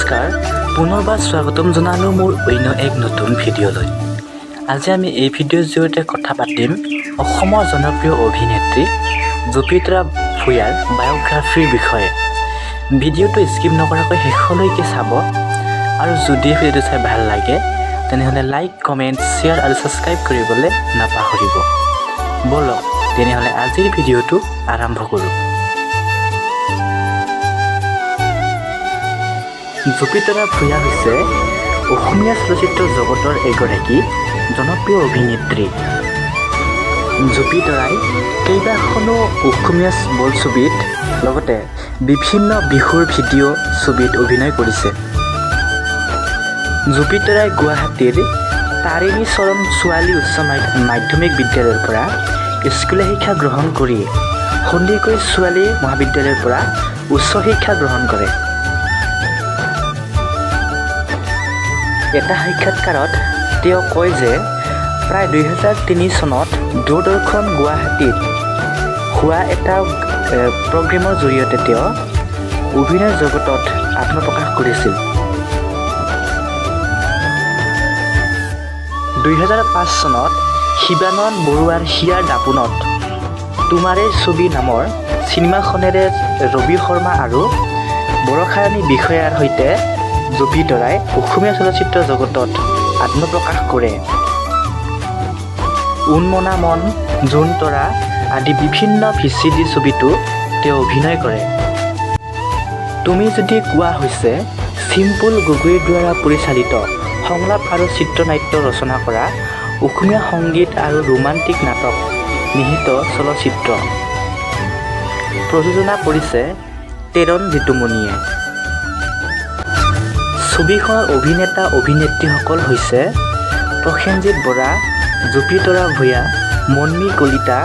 নমস্কাৰ, পুনৰবাৰ স্বাগতম জনালোঁ মোৰ অন্য এক নতুন ভিডিঅ'লৈ। আজি আমি এই ভিডিঅ'ৰ জৰিয়তে কথা পাতিম অসমৰ জনপ্ৰিয় অভিনেত্ৰী জুপিতৰা ভূঞাৰ বায়'গ্ৰাফীৰ বিষয়ে। ভিডিঅ'টো স্কিপ নকৰাকৈ শেষলৈকে চাব আৰু যদি ভিডিঅ'টো চাই ভাল লাগে, তেনেহ'লে লাইক, কমেণ্ট, শ্বেয়াৰ আৰু ছাবস্ক্ৰাইব কৰিবলৈ নাপাহৰিব। ব'লক তেনেহ'লে, আজিৰ ভিডিঅ'টো আৰম্ভ কৰোঁ। জুপিতৰা ভূঞা হৈছে অসমীয়া চলচ্চিত্ৰ জগতৰ এগৰাকী জনপ্ৰিয় অভিনেত্ৰী। জুপিতৰাই কেইবাখনো অসমীয়া বোলছবিত লগতে বিভিন্ন বিহুৰ ভিডিঅ' ছবিত অভিনয় কৰিছে। জুপিতৰাই গুৱাহাটীৰ তাৰিণী চৰণ ছোৱালী উচ্চ মাধ্যমিক বিদ্যালয়ৰ পৰা স্কুলীয়া শিক্ষা গ্ৰহণ কৰি সন্দিকৈ ছোৱালী মহাবিদ্যালয়ৰ পৰা উচ্চ শিক্ষা গ্ৰহণ কৰে। এটা সাক্ষাৎকাৰত তেওঁ কয় যে প্ৰায় 2003 চনত দূৰদৰ্শন গুৱাহাটীত হোৱা এটা প্ৰগ্ৰেমৰ জৰিয়তে তেওঁ অভিনয় জগতত আত্মপ্ৰকাশ কৰিছিল। 2005 চনত শিৱানন্দ বৰুৱাৰ হিয়াৰ দাপোনত তোমাৰেই ছবি নামৰ চিনেমাখনেৰে ৰবি শৰ্মা আৰু বৰষাৰাণী বিষয়াৰ সৈতে জুপিতৰাই অসমীয়া চলচ্চিত্ৰ জগতত আত্মপ্ৰকাশ কৰে। উন্মনা মন, জোনতৰা আদি বিভিন্ন ভিচিডি ছবিতো তেওঁ অভিনয় কৰে। তুমি যদি কোৱা হৈছে চিম্পুল গগৈৰ দ্বাৰা পৰিচালিত, সংলাপ আৰু চিত্ৰনাট্য ৰচনা কৰা অসমীয়া সংগীত আৰু ৰোমান্টিক নাটক নিহিত চলচ্চিত্ৰ। প্ৰযোজনা কৰিছে টেৰণ জিতুমণিয়ে। ছবিখনৰ অভিনেতা অভিনেত্ৰীসকল হৈছে প্ৰসেনজিৎ বৰা, জুপিতৰা ভূঞা, মন্মী কলিতা,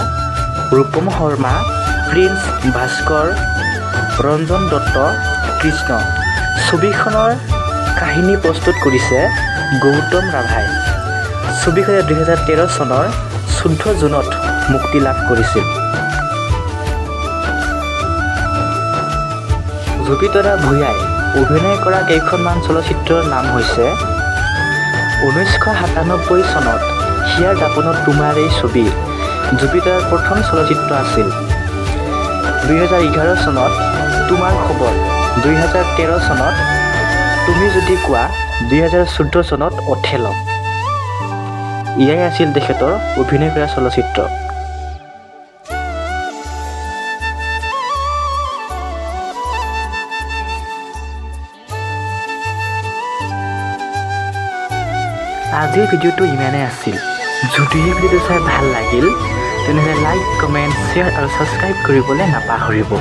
ৰূপম শৰ্মা, প্ৰিন্স ভাস্কৰ, ৰঞ্জন দত্ত, কৃষ্ণ। ছবিখনৰ কাহিনী প্ৰস্তুত কৰিছে গৌতম ৰাভাই। ছবিখনে 2013 চনৰ 14 জুনত মুক্তি লাভ কৰিছিল। জুপিতৰা ভূঞাই অভিনয় কৰা কেইখনমান চলচ্চিত্ৰৰ নাম হৈছে 1997 চনত হিয়াৰ দাপোনত তোমাৰেই ছবি জুপিতৰাৰ প্ৰথম চলচ্চিত্ৰ আছিল। 2011 চনত তোমাৰ খবৰ, 2013 চনত তুমি যদি কোৱা, 2014 চনত অথেল। এয়াই আছিল তেখেতৰ অভিনয় কৰা চলচ্চিত্ৰ। আজিৰ ভিডিঅ'টো ইমানেই আছিল। যদিহে ভিডিঅ'টো চাই ভাল লাগিল, তেনেহ'লে লাইক, কমেণ্ট, শ্বেয়াৰ আৰু ছাবস্ক্ৰাইব কৰিবলৈ নাপাহৰিব।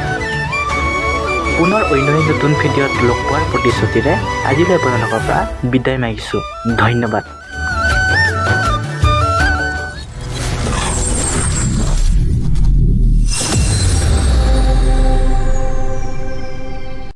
পুনৰ অন্য এক নতুন ভিডিঅ'ত লগ পোৱাৰ প্ৰতিশ্ৰুতিৰে আজিলৈ আপোনালোকৰ পৰা বিদায় মাগিছোঁ। ধন্যবাদ।